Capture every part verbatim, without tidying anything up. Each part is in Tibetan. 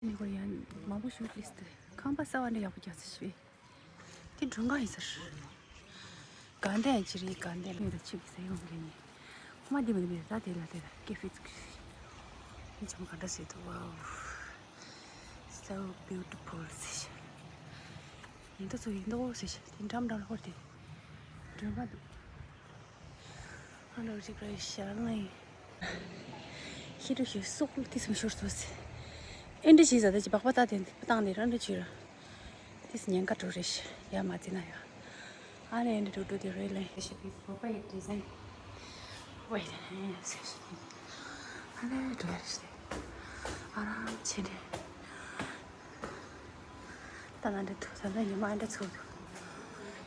ནི་ཁོ་ཡང་མང་པོ་ཞིག་ལིས་ཏེ་ཁང་པ་གསར་བ་འདྲ་ཡག་པོ་རྒྱག་ཚར་ཤག་དེ་མགྲོན་ཁང་ཡིན་ས་རེད། དགའ་ལྡན་ཅི་རིགས་དགའ་ལྡན་ལོས་དང་ཆིབས་ཀྱི་ས་ཡོང་མཁན་ནི། ཁོ་མ་འདི་མ་འདི་མ་ད་དེ་ལ་དེ་ལ་ཀེ་ཧྥེ་ཚུགས་ཤིག་ཡིན་ཚང་མ་ག་འདྲ་ཟེར་འདུག Wow, so beautiful ཟེར་ཤག་ཡིན་ད་ཚོ་ཡིན་ད་འོ་ཟེར་ཤག་དེ་འགྲམ་འགྲམ་ལ་ཧོར་དེ་མགྲོན་ཁང་འདུག་ཨ་ལོ་ཅིག་རེད་ཤག་ང་ཡིན། ཤི་རུ་ཤི་སོག་ལུ་ཏི་སུ་མི་ཤོར་སོ་སི། ཨེ་འདྲ་ཞིག་ཟ་ད་ཅི་བག་པ་ད་དེ་བཏང་ནས་རང་འདྲ་བྱོས་ར། ཏི་སུ་ཉེན་ཁ་འགྲོ་རེད་ཤག་ཡ་མ་བརྩི་ན་ཡ། ཨ་ནི་ཨེ་འདྲ་འགྲོ་འགྲོ་དེ་རེད་ལེ། ཤི་པི་བོ་པ་ཡི་ཌི་ཟའིན། བོ་པ་ཡི་ཌི་ཟའིན་ཟེར་ཤག་ཨ་ནི་འགྲོ་ཡ་རེད་ཤག་ཨ་རང་ཆེ་འདྲ། ད་ང་འདྲ་ཐུག་ད་ད་ཉི་མ་ཨེ་འདྲ་ཚོགས་འདུག་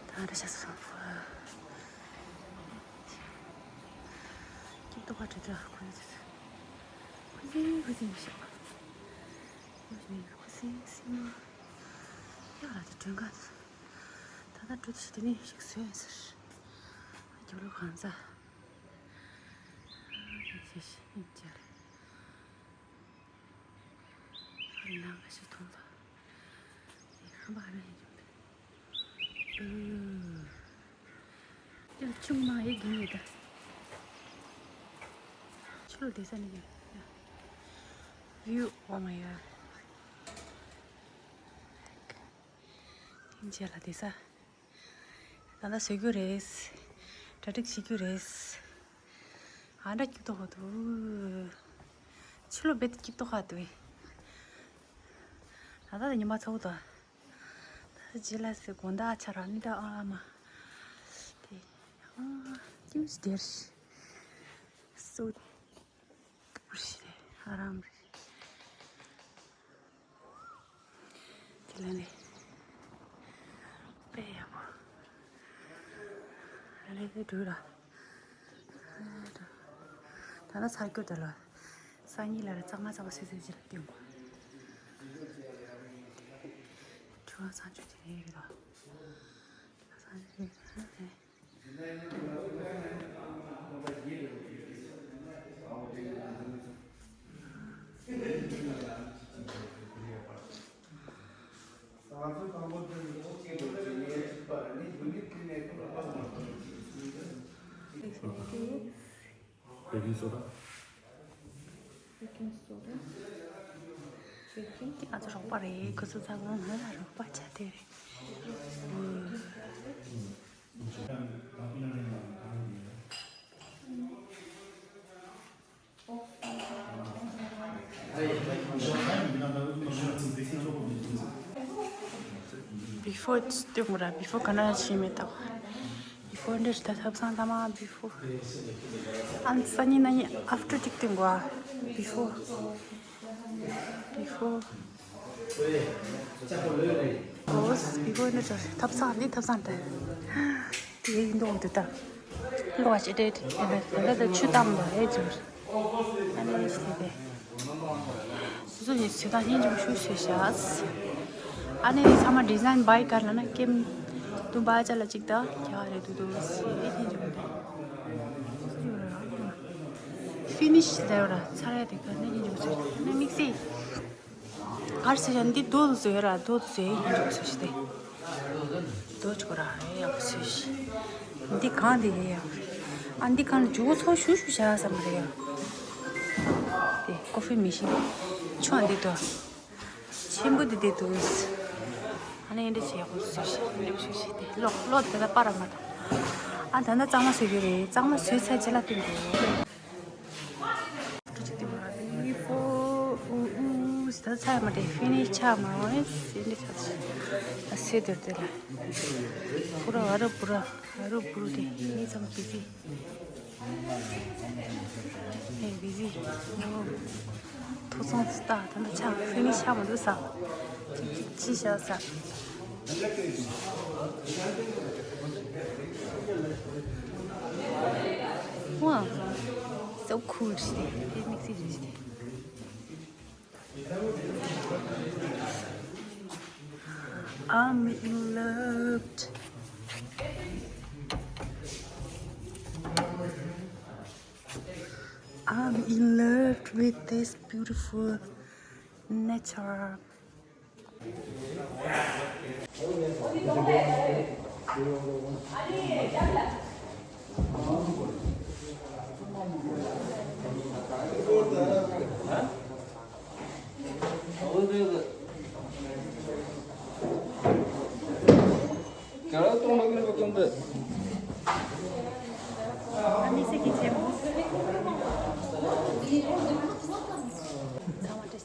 ད་ང་འདྲ་ཤ་ཚ་སོང་། སྐྱིད་ཏོག་པ་དྲི་དྲི་ཁོ་ཚོ། ཁོ་ཚོ་ཁོ་ཚོ་མི་ཤེས། ཁོ་ཚོ་མི་ཁོ་ཚོ་སེམས་ཡག་ལ་དེ་མགྲོན་ཁང་དུ། ད་ལྟ་འགྲོ་དུས་དེ་ནས་ཞིག་བཟོས་ཡིན་ཟེར། རྒྱབ་ལོགས་གང་ཚ། ཞེས་ཞེས་ཡིན་ཅེས་རེད། ཨ་ནང་ཁ་ཤས་མཐོང་ཐལ། ཨེ་ཧམ་པ་ཨ་ར་ཧེ་ཡོང་དེ། ཨུ། དེ་ལ་ཆུང་མ་ཡེ་གི་ནི་ད། ཆུ་ལོ་དེ་ས་ནི་གི། View, oh my god. ཡིན་ཅེས་ལ་དེ་ས། ད་ལྟ་བཟོ་རྒྱུ་རེད། གྲ་སྒྲིག་བྱེད་རྒྱུ་རེད། ཨ་འདྲ་སྐྱིད་ཏོག་ཧོ་འདུག་ཕྱི་ལོགས་རྦད་དེ་སྐྱིད་ཏོག་ཧ་འདུག་ད་ལྟ་ཉི་མ་ཚ་བོ་དང་། ད་རྗེས་ལ་སེ་དགོང་དག་ཆ་ར་ནི་ད་ཨ་མ། དེ། ཨ་ཀྱུ་ཅི་དེར། སོ། པུ་ཤི་རེད་ཨ་རམ་རེད། དེ་ལ་ནི། དཔེ་ཡག་པོ། ཨ་ལེ་དེ་འགྲོ་ར། ད་ནི་ཚར་སྐྱོ་དེ་ལ། སང་ཉིན་ལ་ར་གཙང་མ་གཙང་མ་སེ་སེ་ཅི་ལ་སྟོན་གོ་ཁྲུ་བ་ཚང་ཆུ་དེ་རེད་ར། ཚང་ཆུ་དེ་རེད། Baking soda. Baking soda. Baking. ང་ཚོ་རོགས་པ་རེད། ཁོ་ཚོ་ཚང་མ་ང་ལ་རོགས་པ་བྱ་དེ་རེད། Before སྟོན་དགོས་ར། Before ག་འདྲ་བྱས་མེད་ད། Before འདྲ་ཞིག་ད་ཐབ་ཚང་ཐ་མ་before། ཨ་ནི་སང་ཉིན་གནངས་ཉིན་after ཅིག་སྟོན་དགོས་ཨ། Before before ཨོ། before འདྲ་ཞིག་ཐབ་ཚང་འདི་ཐབ་ཚང་ད། དེ་ཡིན་མདོག་འདི་ལྟ། ལོ་བ་ཅི་སྟེ་དེ་འདྲ་ད་ཆུ་བཏང་བ་ཨེ་ཚོར། ཨ་ནི་ཞིག་དེ། སོ་སོ་ཡི་ཚོད་ལྟ་སྙིང་རྗེ་མོ་ཞུ་ཞེས་བྱ། ཨ་ནི་ཚང་མ་design by ཀར་ལ་ན་ཀེམ་དུ་བ་ཅ་ལ་ཅིག་ད་རྒྱ་རེ་དུ་དུ་སི་སྙིང་རྗེ་མོ་དེ། finish ལེ་ར་ཚར་ཡ་དེ་ཀ་ནི་སྙིང་རྗེ་མོ་ཞུ་ནི་དམིགས་བསལ། ཨར་སི་ཡ་འདི་རྡོ་དུ་བཟོས་ར་རྡོ་དུ་བཟོས་ཡིན་འཇོག་ཟེར་ཞིག་སྟེ། རྡོ་ཆུ་ར་ཡག་པོ་བཟོས་ཤིག་འདི་གང་འདི་ཡ་ཡག་པོ་རེད། ཨ་འདི་གང་ལ་འཇུག་ཚོ་ཞུ་ཞུ་བྱ་བསམ་པ་རེད་ཡ། དེ་ཀོ་ཧྥི་མེ་ཤིན་ཆུ་ཨ་འདི་དོ། ཆེན་པོ་འདི་འདི་འདུག་ཨ་ནི་འདི་བྱས་ཡག་པོ་བཟོས་ཤིག་འདི་བཟོས་ཤིག་དེ་ལོག་ལོག་དེ་ལ་པར་མ་དང་། ཨ་ད་ནི་གཙང་མ་བཟོས་རྒྱུ་རེད། གཙང་མ་བཟོས་ཚར་རྗེས་ལ་སྟོན་དགོས། Beautiful. ཨུ་ཨུ་ད་ཚར་མ་དེ་finish ཆགས་མ་འོང་ཨེ་སེ་འདི་ཆགས་ཤག་ཨ་སེ་དེར་དེ་ལ་བུ་ར་ཨ་རུ་བུ་ར་ཨ་རུ་བུ་རུ་དེ་ངའི་ཚང་busy. ཨེ་busy. ཐོ་ཚང་སྟ་ད་འདི་ཆགས་finish ཆགས་མ་འདུག་ས། ཅིག་ཅིག་ཅི་བྱ་ས། Wow, so cool. I'm in love. I'm in love with this beautiful Nature. ཚང་མ་བཀྲ་ཤིས་བདེ་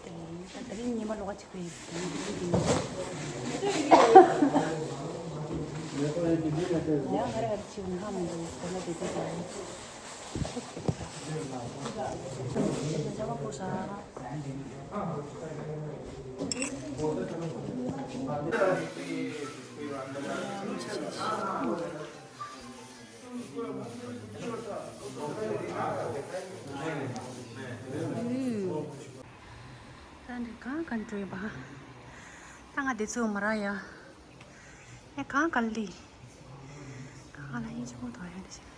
ལེགས། ད་དེ་རིང་ཉི་མ་ལོགས་ཀ་གཅིག་པུ་ཡིན། ཡང་ང་རང་ཨ་ཅིག་ཧ་མ་འདུག་ད་ལྟ་དེ་དུས་ཀྱང་ཚང་མ་བཀྲ་ཤིས། ད་འདི་གང་ག་འགྲོ་ཡིན་པ། ད་ང་དེ་ཚོ་མ་རག་ཡ། ཨེ་གང་ག་ལི། གང་ལ་ཡིན་ཆུང་དོ་ཡ་འདི་ཞིག་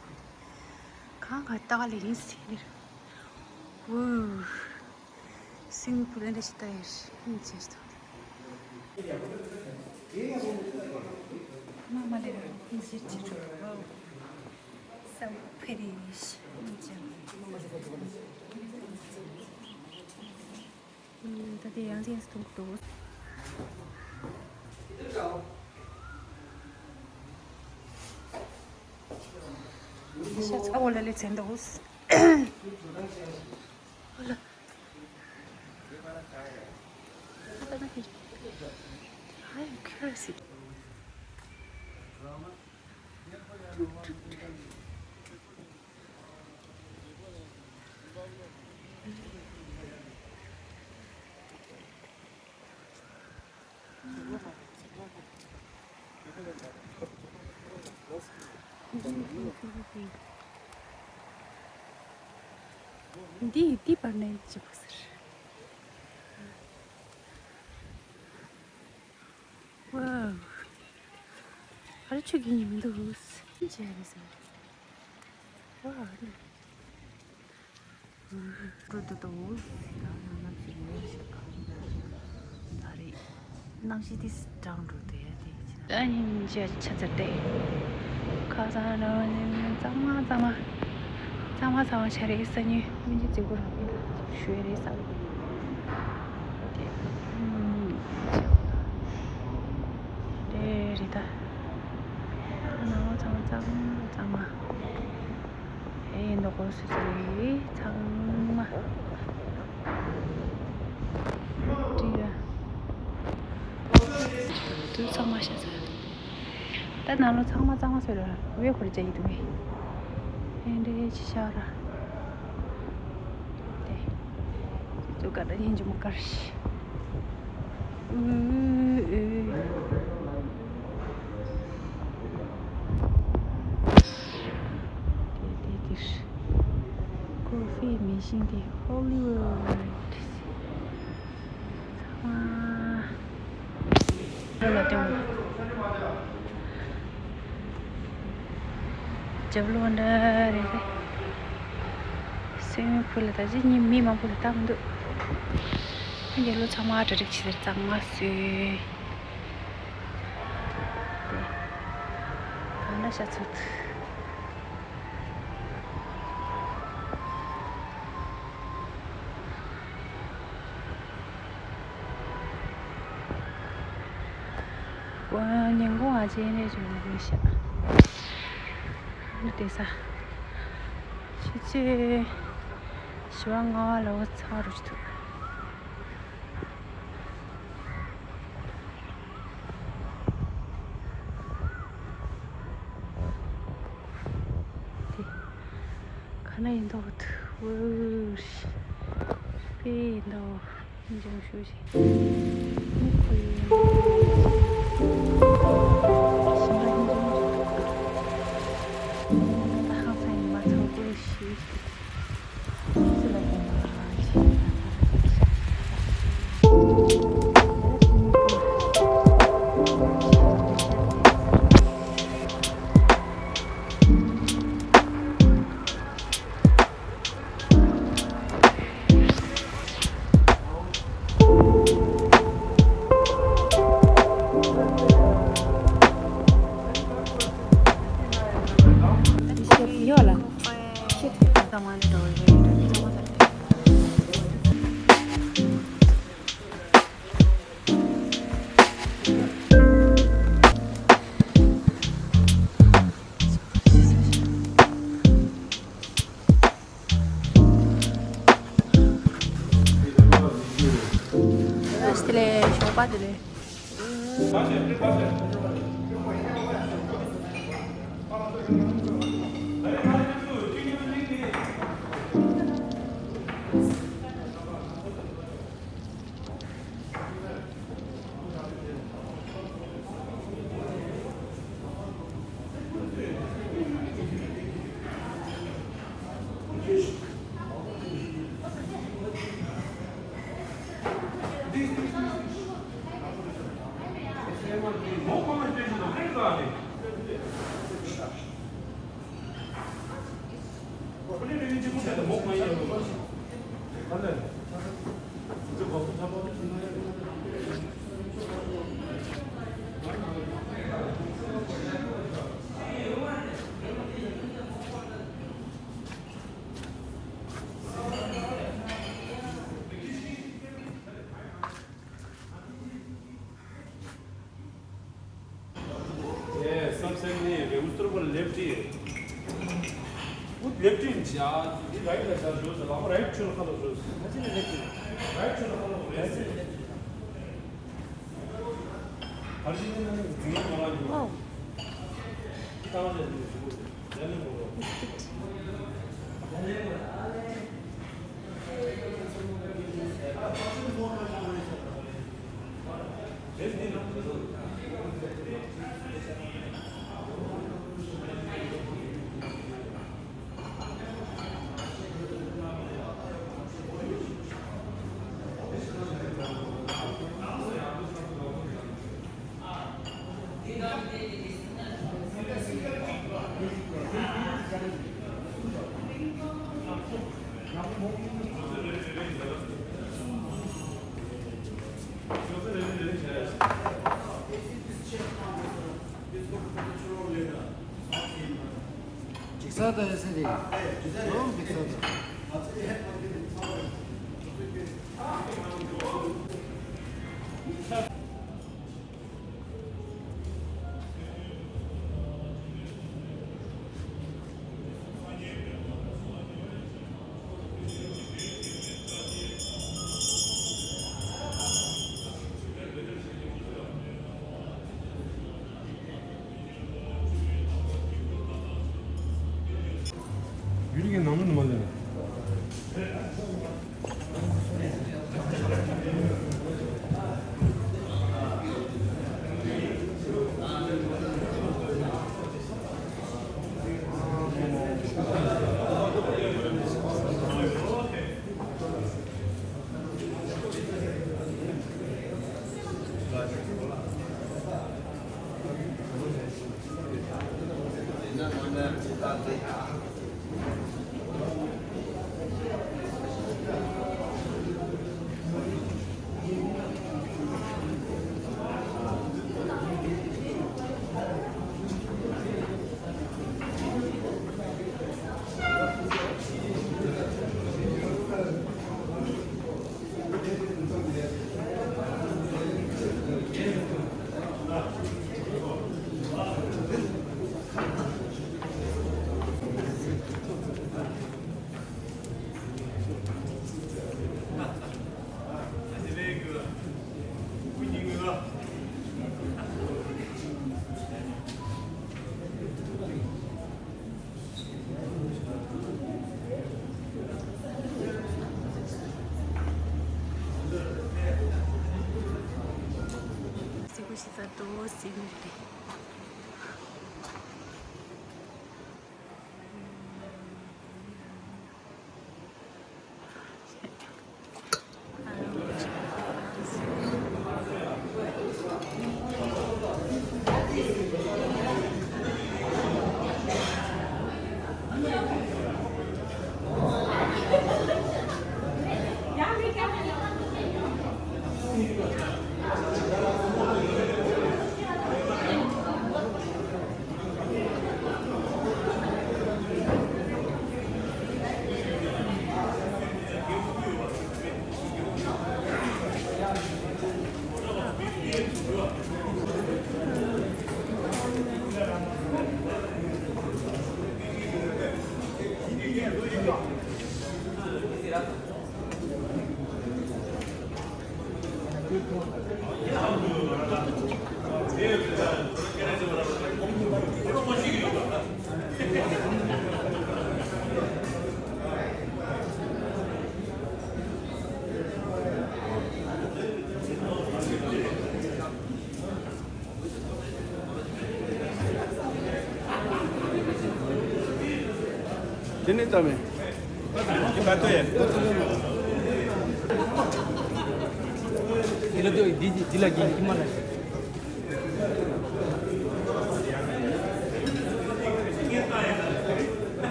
གང་ག་ལྟ་ག་ལི་ཡིན་སྲིད་ནི། ཝུ། སིང་པུ་ལ་འདི་ཞིག་ལྟ་ཡ་ཡིན་ཆེ་ཞིག་ཏུ། མ་མ་ལེ་ར་ཡིན་ཆེ་ཆེ་ཆུ། ཝུ། སམ་ཕེ་རི་ཤི་ཡིན་ཆེ། ད་དེ་ཡང་ཅིག་གཏོང་གི་འདུག་ཤ་ཚ་བོ་ལ་ལས་ཚན་འདུག་ཨོ་ལ། ཨ་ད་ན་ཧི། I am curious. འདི་འདི་བར་ནས་ཅི་པ་ཟེར། ཝའོ། ཨ་རི་ཆུ་གི་ཉིམ་འདུག་ཅི་རེད་ཟེར། ཝའོ། རུ་ཏུ་ཏུ། ཡང་ཡང་ནམ་ཞིག་ནས་ཞིག་ག་ད་རེད། གནམ་གཤིས་དེ་གྲང་འགྲོ་དེ་དེ་ད་ཉིན་ཞག་ཆ་ཚར་ཏེ། ཁ་སང་ར་ནི་གཙང་མ་གཙང་མ། གཙང་མ་ཚང་བ་ཆ་རེད། སང་ཉིན་མི་འཇིག་རྫི་གུ་ར་ཕུད་ཤོད་རེད་བསམ། དེ་ཨུམ། དེ་རེད་ད། ནང་ལོགས་ཚང་མ་གཙང་མ་གཙང་མ། ཨེ་ནོ་གོ་སི་སི་ཚང་མ། དྲི་ཡ། དུ་ཚང་མ་ཤ་ཚ། ད་ནང་ལོགས་ཚང་མ་གཙང་མ་སེ་ར་བའི་ཁོར་བྱ་ཡི་དུ་བའི། ཨེ་འདྲེ་ཆི་ཤ་ར། དེ། ཙུ་ཀ་ད་ཉིན་ཇི་མོ་ཀར་ཤི། ཨུ་ཨུ། དེ་དེ་དེ། ཀོ་ཧྥི་མེ་ཤིན་དེ་ཧོ་ལི་ཝུཌ། ཚང་མ། ལོ་ལ་སྟོན། རྒྱབ་ལོགས་འདྲ་རེད་རེད། སུའི་མིང་ཕུལ་ལ་ད་ཅི་ཉིན་མི་མང་པོ་ལ་ལྟ་མི་འདུག་ཁོ་རྒྱབ་ལོགས་ཚང་མ་གྲ་སྒྲིག་བྱས་ཏེ་གཙང་མ་བཟོས། དེ། གང་འདྲ་ཤ་ཚུགས། ཉིན་གུང་ཨ་ཅེ་ནས་བྱུང་བའི་ཤ། ཨ་ནི་དེ་ས། ཕྱི་ཚེས་བཞི་པ་ལྔ་པ་ལ་འོ་ཚ་རུ་ཅི་ཐུབ། དེ། ཁ་ན་ཡིན་མདོག་ཐུ་བུ་ཤི། པེ་ཡིན་མདོག་ཨིན་ཅང་ཞུ་ཞིག་མི་ཁོ་ཡིན། ཤིང་ར་ཨིན་ཅང་ཞུ། ད་ཧང་སང་ཡིན་མ་ཚོགས་བུ་ཤི། དེ་ལས་ཞོགས་པ་དེ་ལས། Yes, some send me. Who's through for left ear? Put left ear, yeah. The right side shows. Right shoulder color shows. Right shoulder color. Right shoulder color. Wow. ཅིག་ས་ད་ཡ་སེ་རེད། ཨོ་ཅིག་ས་ད། ཡུལ་གྱི་ནང་མི་ནུ་མ་ལེ། སི་ཀུ་ཤི་ས་ཏོ་སི་ནི་རེད། དེ་ནས་ཙམ་མེད། དེ་ལ་དེ་འདི་འདི་ལ་གིན་ཁྱི་མ་ལ།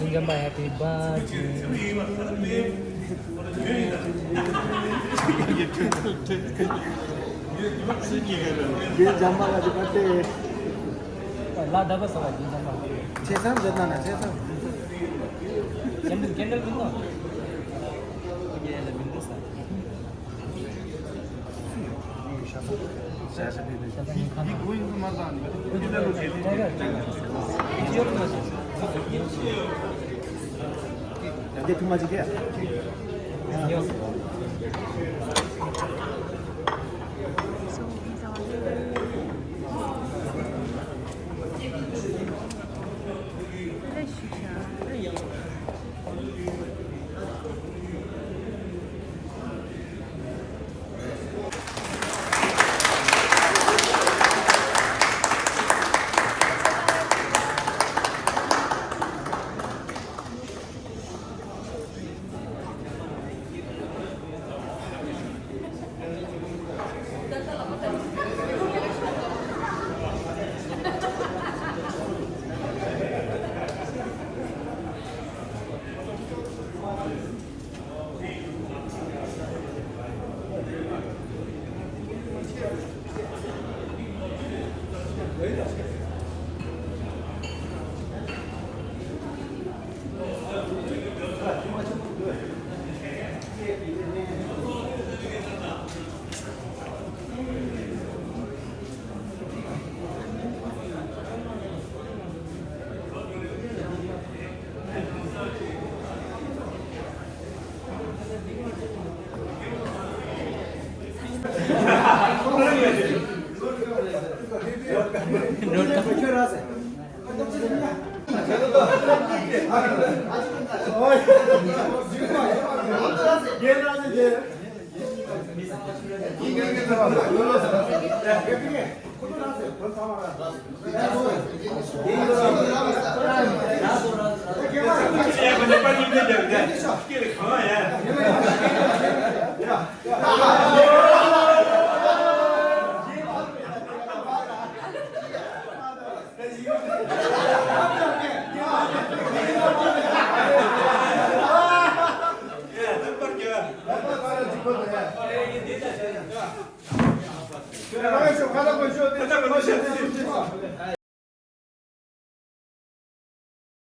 ཉིན་རྒན་པ་happy birthday། རྒན་འཇམ་པ་ལ་happy birthday། ལ་ད་པ་ས་བ་རྒན་འཇམ་པ། ཆེ་སང་མཛད་ན་ན་ཆེ་སང་། ཀེན་ཌལ་ཀེན་ཌལ་མིན་ནོ།